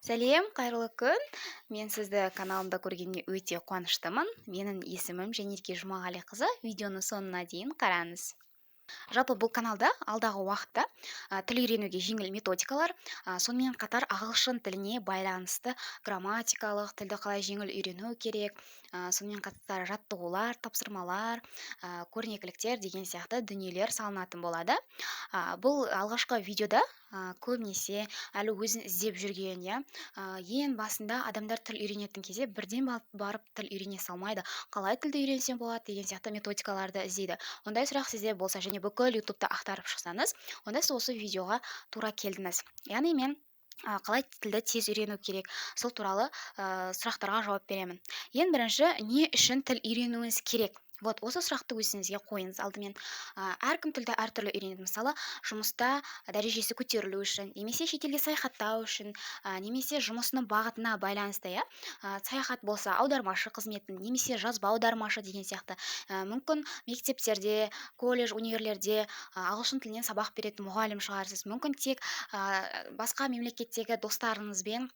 Сәлем, қайырлы күн! Мен сізді каналымда көргеніме өте қуаныштымын. Менің есімім Жанерке Жұмағалиқызы. Видеоны соңына дейін қараңыз. Жалпы бұл каналда алдағы уақытта тіл үйренуге жеңіл методикалар, сонымен қатар ағылшын тіліне байланысты грамматикалық тілді қалай жеңіл үйрену керек, сонымен қатар жаттығулар, тапсырмалар, көрнекіліктер деген сияқты дүниелер салынатын болады. Бұл алғашқы видеода көбінесе әлі өзін іздеп жүрген, иә, ең басында адамдар тіл үйренетін кезде бірден барып тіл үйрене салмайды. Қалай тілді үйренсем болады деген сияқты методикаларды іздейді. Ондай сұрақ сізде болса және бүкіл ютубты ақтарып шықсаңыз, онда сіз осы видеоға тура келдіңіз. Яғни мен қалай тілді тез үйрену керек, сол туралы сұрақтарға жауап беремін. Ең бірінші, не үшін тіл үйренуіңіз керек? Вот осы сұрақты өзіңізге қойыңыз алдымен. Әркім тілді әртүрлі үйренеді. Мысалы, жұмыста дәрежесі көтерілу үшін, немесе шетелге саяхаттау үшін, немесе жұмысының бағытына байланысты, иә. Саяхат болса, аудармашы қызметін, немесе жазба аудармашы деген сияқты. Мүмкін мектептерде, колледж, универлерде ағылшын тілінен сабақ беретін мұғалім шығарсыз. Мүмкін тек басқа мемлекеттегі достарыңызбен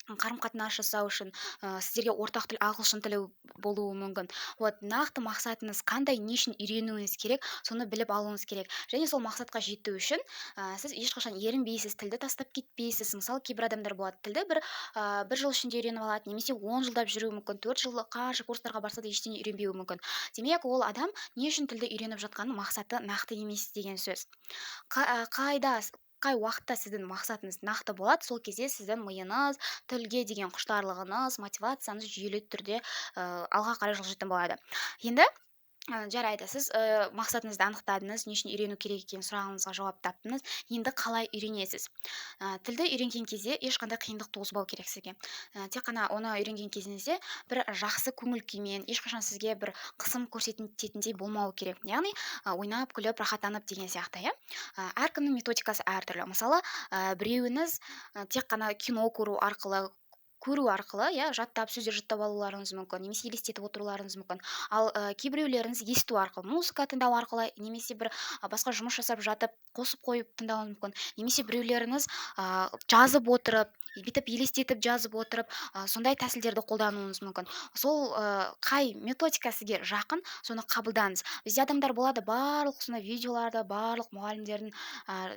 қарым-қатынас жасау үшін, сіздерге ортақ тіл ағылшын тілі болуы мүмкін. Вот нақты мақсатыңыз қандай, не үшін үйренуіңіз керек, соны біліп алуыңыз керек. Және сол мақсатқа жету үшін, сіз ешқашан ерінбейсіз, тілді тастап кетпейсіз. Мысалы, кейбір адамдар болады, тілді бір жыл ішінде үйреніп алады, немесе 10 жылдап жүруі мүмкін, 4 жыл қанша курстарға барса да ештеңе үйренбеуі мүмкін. Демек, ол адам не үшін тілді үйреніп жатқанын мақсаты нақты емес деген сөз. Қай уақытта сіздің мақсатыңыз нақты болады, сол кезде сіздің миыңыз, тілге деген құштарлығыңыз, мотивацияңыз жүйелі түрде алға қарай жылжитын болады. Енді жарайды, сіз мақсатыңызды анықтадыңыз, не үшін үйрену керек екенін сұрағыңызға жауап таптыңыз. Енді қалай үйренесіз? Тілді үйренген кезде ешқандай қиындық туғызбау керек сізге. Тек қана оны үйренген кезіңізде бір жақсы көңіл күймен, ешқашан сізге бір қысым көрсететіндей болмауы керек. Яғни, ойнап, күліп, рахаттанып деген сияқты, иә? Әркімнің методикасы әртүрлі. Мысалы, біреуіңіз тек қана кино көру арқылы, иә, жаттап, сөздер жаттап алуларыңыз мүмкін, немесе елестетіп отыруларыңыз мүмкін. Ал кейбіреулеріңіз есту арқылы, музыка тыңдау арқылы, немесе бір басқа жұмыс жасап жатып, қосып қойып тыңдауыңыз мүмкін. Немесе біреулеріңіз жазып отырып, бүйтіп елестетіп жазып отырып, сондай тәсілдерді қолдануыңыз мүмкін. Сол қай методика сізге жақын, соны қабылдаңыз. Бізде адамдар болады, барлық сондай видеоларды, барлық мұғалімдердің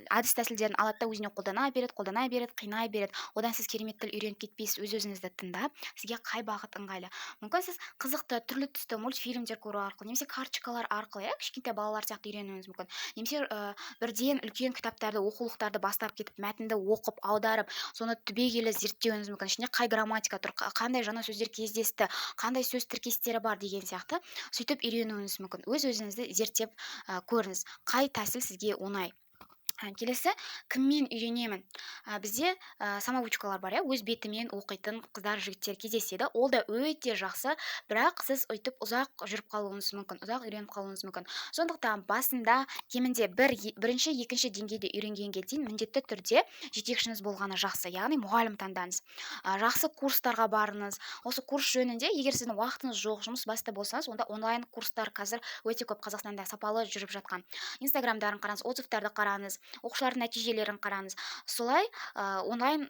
әдіс тәсілдерін алады да өзіне қолдана береді, қолдана береді, қинай береді. Одан сіз керемет тіл үйреніп кетпейсіз. Өз өзіңізді тыңдап, сізге қай бағыт ыңғайлы. Мүмкін сіз қызықты түрлі түсті мультфильмдер көру арқылы, немесе карточкалар арқылы, иә, кішкентай балалар сияқты үйренуіңіз мүмкін. Немесе бірден үлкен кітаптарды, оқулықтарды бастап кетіп, мәтінді оқып, аударып, соны түбегейлі зерттеуіңіз мүмкін. Ішінде қай грамматика тұр, қандай жаңа сөздер кездесті, қандай сөз тіркестері бар деген сияқты. Сөйтіп үйренуіңіз мүмкін. Өз өзіңізді зерттеп көріңіз, қай тәсіл сізге оңай. Келесі, кіммен үйренемін? Бізде самоучкалар бар, иә, өз бетімен оқитын қыздар, жігіттер кездеседі. Ол да өте жақсы, бірақ сіз өйтіп ұзақ жүріп қалуыңыз мүмкін, ұзақ үйреніп қалуыңыз мүмкін. Сондықтан басында кемінде бірінші, екінші деңгейде үйренгенге дейін міндетті түрде жетекшіңіз болғаны жақсы, яғни мұғалім таңдаңыз. Жақсы курстарға барыңыз. Осы курс жөнінде, егер сіздің уақытыңыз жоқ, жұмыс басты болсаңыз, онда онлайн курстар қазір өте көп Қазақстанда сапалы жүріп жатқан. Инстаграмдарын қараңыз, отзывтарды қараңыз, оқушылардың нәтижелерін қараңыз. Солай онлайн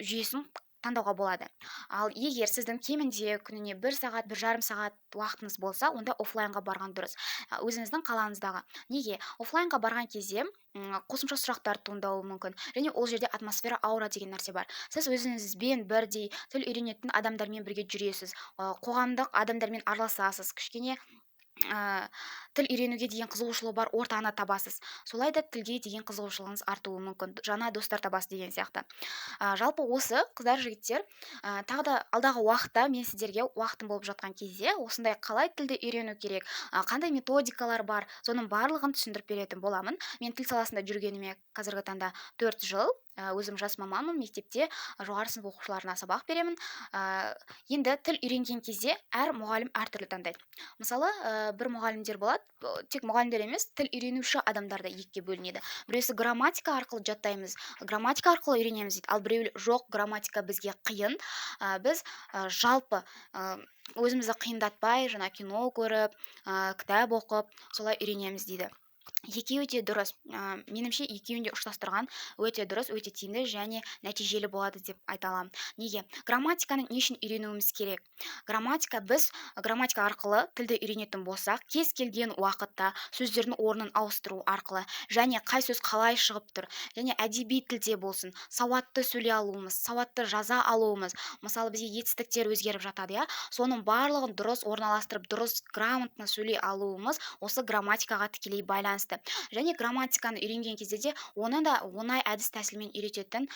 жүйесін таңдауға болады. Ал егер сіздің кемінде күніне бір сағат, бір жарым сағат уақытыңыз болса, онда офлайнға барған дұрыс. Өзіңіздің қалаңыздағы. Неге? Офлайнға барған кезде қосымша сұрақтар туындауы мүмкін. Және ол жерде атмосфера, аура деген нәрсе бар. Сіз өзіңізбен бірдей тіл үйренетін адамдармен бірге жүресіз, қоғамдық адамдармен араласасыз, кішкене тіл үйренуге деген қызығушылығы бар ортаны табасыз. Солай да тілге деген қызығушылығыңыз артуы мүмкін, жаңа достар табасыз деген сияқты. Жалпы осы қыздар, жігіттер, тағы да алдағы уақытта мен сіздерге уақытым болып жатқан кезде осындай қалай тілді үйрену керек, қандай методикалар бар, соның барлығын түсіндіріп беретін боламын. Мен тіл саласында жүргеніме қазіргі таңда 4 жыл, өзім жас маманмын, мектепте жоғары сынып оқушыларына сабақ беремін. Енді тіл үйренген кезде әр мұғалім әртүрлі таңдайды. Мысалы, бір мұғалімдер болады, тек мұғалімдер емес, тіл үйренуші адамдар да екіге бөлінеді. Біреусі грамматика арқылы жаттаймыз, грамматика арқылы үйренеміз дейді, ал біреулер жоқ, грамматика бізге қиын, біз жалпы өзімізді қиындатпай, жаңа кино көріп, кітап оқып, солай үйренеміз дейді. Екеуі де дұрыс. Меніңше, екеуін де ұштастырған өте дұрыс, өте тиімді және нәтижелі болады деп айта аламын. Неге? Грамматиканы не үшін үйренуіміз керек? Грамматика, біз грамматика арқылы тілді үйренетін болсақ, кез келген уақытта сөздердің орнын ауыстыру арқылы және қай сөз қалай шығып тұр, және әдеби тілде болсын, сауатты сөйлей алуымыз, сауатты жаза алуымыз, мысалы, бізге етістіктер өзгеріп жатады, иә, соның барлығын дұрыс орналастырып, дұрыс, грамотно сөйлей алуымыз осы грамматикаға тікелей байланысты. Және грамматиканы үйренген кезде де оны да оңай әдіс тәсілмен үйрететін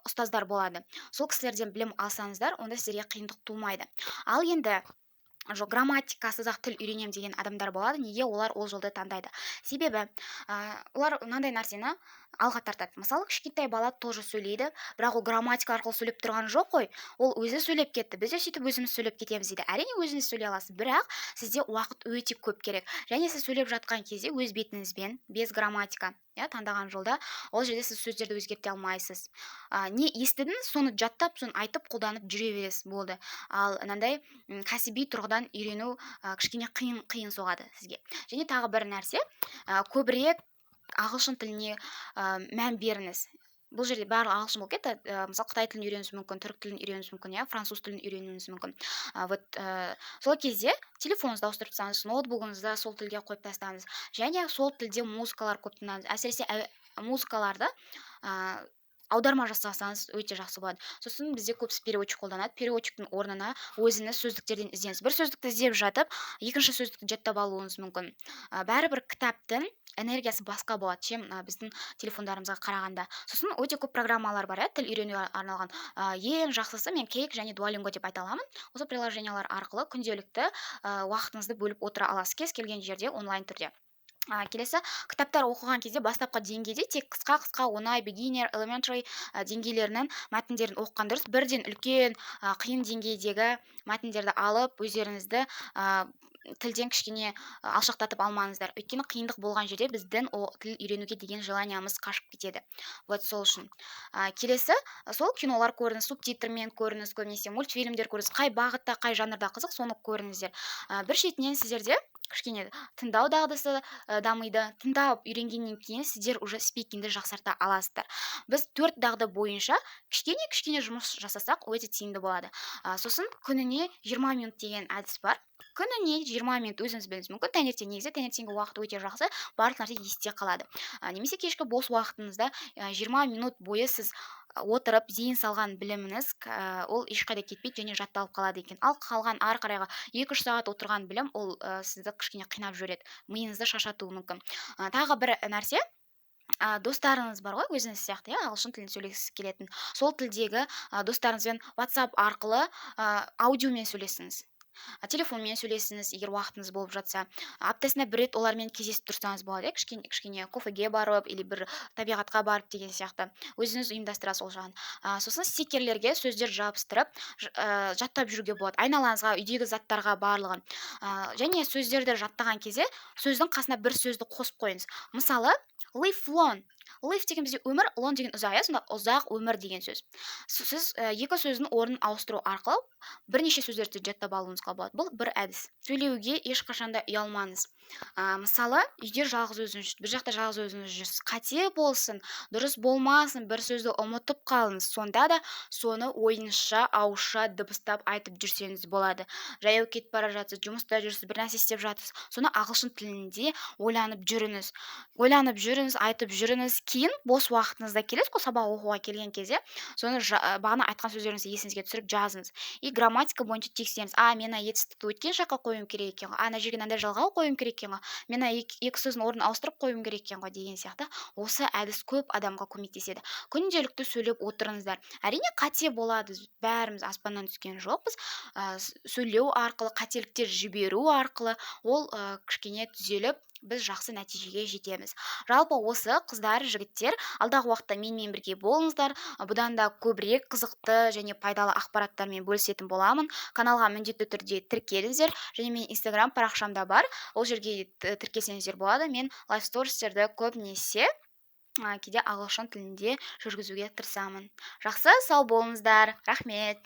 ұстаздар болады. Сол кісілерден білім алсаңыздар, онда сіздерге қиындық тумайды. Ал енді жоқ, грамматикасыз ақ тіл үйренемін деген адамдар болады. Неге олар ол жолды таңдайды? Себебі олар мынандай нәрсені алға тартады. Мысалы, кішкентай бала тоже сөйлейді, бірақ ол грамматика арқылы сөйлеп тұрған жоқ қой, ол өзі сөйлеп кетті. Біз де сөйтіп өзіміз сөйлеп кетеміз дейді. Әрине, өзіңіз сөйлей аласыз, бірақ сізде уақыт өте көп керек. Және сіз сөйлеп жатқан кезде өз бетіңізбен, без грамматика, иә, таңдаған жолда, ол жерде сіз сөздерді өзгерте алмайсыз. Не естідіңіз, соны жаттап, соны айтып, қолданып жүре бересіз, болды. Ал мынандай кәсіби тұрғыдан үйрену кішкене қиын соғады сізге. Және тағы бір нәрсе, көбірек ағылшын тіліне мән беріңіз. Бұл жерде барлығы ағылшын болып кетті. Мысалы, қытай тілін үйренуіңіз мүмкін, түрік тілін үйренуіңіз мүмкін, иә, француз тілін үйренуіңіз мүмкін. Вот сол кезде телефоныңызды ауыстырып тастаңыз, ноутбугыңызды сол тілге қойып тастаңыз және сол тілде музыкалар көп тыңдаңыз. Әсіресе музыкаларды аударма жасасаңыз, өте жақсы болады. Сосын бізде көбісі переводчик қолданады. Переводчиктің орнына өзіңіз сөздіктерден іздеңіз. Бір сөздікті іздеп жатып, екінші сөздікті жаттап алуыңыз мүмкін. Бәрібір кітаптың энергиясы басқа болады, чем біздің телефондарымызға қарағанда. Сосын өте көп программалар бар, иә, тіл үйренуге арналған. Ең жақсысы мен Кейк және Duolingo деп айта аламын. Осы приложениялар арқылы күнделікті уақытыңызды бөліп отыра аласыз кез келген жерде онлайн түрде. Келесі, кітаптар оқыған кезде бастапқы деңгейде тек қысқа қысқа, оңай, beginner, elementary деңгейлерінің мәтіндерін оқыған дұрыс. Бірден үлкен, қиын деңгейдегі мәтіндерді алып, өздеріңізді тілден кішкене алшақтатып алмаңыздар, өйткені қиындық болған жерде біздің о тіл үйренуге деген желаниямыз қашып кетеді. Вот сол үшін келесі, сол кинолар көріңіз, субтитрмен көріңіз, көбінесе мультфильмдер көріңіз. Қай бағытта, қай жанрда қызық, соны көріңіздер. Бір шетінен сіздерде кішкене тыңдау дағдысы дамиды. Тыңдап үйренгеннен кейін сіздер уже speaking ді жақсарта аласыздар. Біз төрт дағды бойынша кішкене кішкене жұмыс жасасақ, өте тиімді болады. Сосын күніне 20 минут деген әдіс бар. Күніне 20 минут, өзіңіз білуіңіз мүмкін, таңертең. Негізі таңертеңгі уақыт өте жақсы, барлық нәрсе есте қалады. Немесе кешкі бос уақытыңызда 20 минут бойы сіз отырып зейін салған біліміңіз ол ешқайда кетпейді және жатталып қалады екен. Ал қалған ары қарайғы 2-3 сағат отырған білім, ол сізді кішкене қинап жібереді, миыңызды шаршатуы мүмкін. Тағы бір нәрсе, достарыңыз бар ғой өзіңіз сияқты, иә, ағылшын тілін сөйлегісі келетін. Сол тілдегі достарыңызбен WhatsApp арқылы аудиомен сөйлесіңіз, телефонмен сөйлесіңіз, егер уақытыңыз болып жатса. Аптасына бір рет олармен кездесіп тұрсаңыз болады, иә, кішкене кішкене кофеге барып или бір табиғатқа барып деген сияқты. Өзіңіз ұйымдастырасыз ол жағын. Сосын стикерлерге сөздер жабыстырып, жаттап жүруге болады айналаңызға, үйдегі заттарға, барлығын. Және сөздерді жаттаған кезде сөздің қасына бір сөзді қосып қойыңыз. Мысалы, live long. Live деген бізде өмір, long деген ұзақ, иә, сонда ұзақ өмір деген сөз. Сіз екі сөздің орнын ауыстыру арқылы бірнеше сөздерді жаттап алуыңызға болады. Бұл бір әдіс. Сөйлеуге ешқашан да ұялмаңыз. Мысалы, үйде жалғыз өзіңіз, бір жақта жалғыз өзіңіз жүрсіз, қате болсын, дұрыс болмасын, бір сөзді ұмытып қалыңыз, сонда да соны ойыңызша, ауызша дыбыстап айтып жүрсеңіз болады. Жаяу кетіп бара жатсыз, жұмыста жүрсіз, бір нәрсе істеп жатырсыз, соны ағылшын тілінде ойланып жүріңіз, ойланып жүріңіз, айтып жүріңіз. Кейін бос уақытыңызда келесіз ғой, сабақ оқуға келген кезде соны бағана айтқан сөздеріңізді есіңізге түсіріп жазыңыз и грамматика бойынша тексеріңіз: а, мен мына етістікті өткен шаққа қоюым керек екен ғой, а, мына жерге мынандай жалғау қоюым керек екен ғой, мен мына екі сөздің орнын ауыстырып қоюым керек екен ғой деген сияқты. Осы әдіс көп адамға көмектеседі. Күнделікті сөйлеп отырыңыздар. Әрине, қате болады, бәріміз аспаннан түскен жоқпыз. Сөйлеу арқылы, қателіктер жіберу арқылы ол кішкене түзеліп, біз жақсы нәтижеге жетеміз. Жалпы осы, қыздар, жігіттер, алдағы уақытта менімен бірге болыңыздар. Бұдан да көбірек қызықты және пайдалы ақпараттармен бөлісетін боламын. Каналға міндетті түрде тіркеліңіздер және менің Инстаграм парақшам да бар, ол жерге тіркелсеңіздер болады. Мен live стористерді көбінесе кейде ағылшын тілінде жүргізуге тырысамын. Жақсы, сау болыңыздар, рахмет.